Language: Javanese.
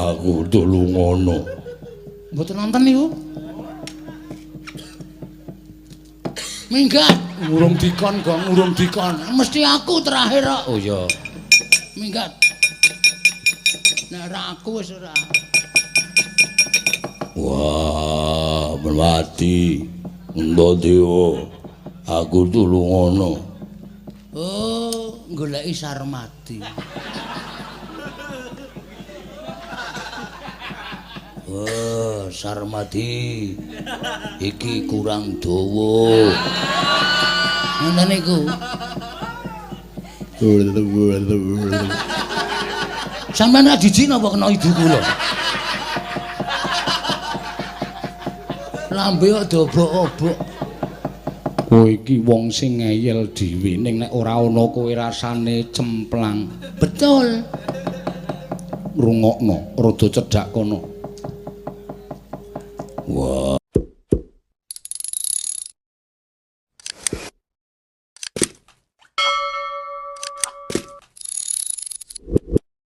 Aku tulungono. Mboten nonton niku. Minggat, urung dikon, Gong, urung dikon. Mesti aku terakhir kok. Oh iya. Minggat. Nek ora aku wis ora. Wah, Mermati. Antadewa, aku tulungono. Oh, goleki Sarmati. Oh, Sarmati. Iki kurang dawa. Ngoten niku. Sampeyan ra jijik napa kena ibu kula? Lambe kok dobok-obok. Kowe iki wong sing ngeyel dhewe, ning nek ora ana kowe rasane cemplang. Betul. Rungokno, rada cedhak kono. Wah,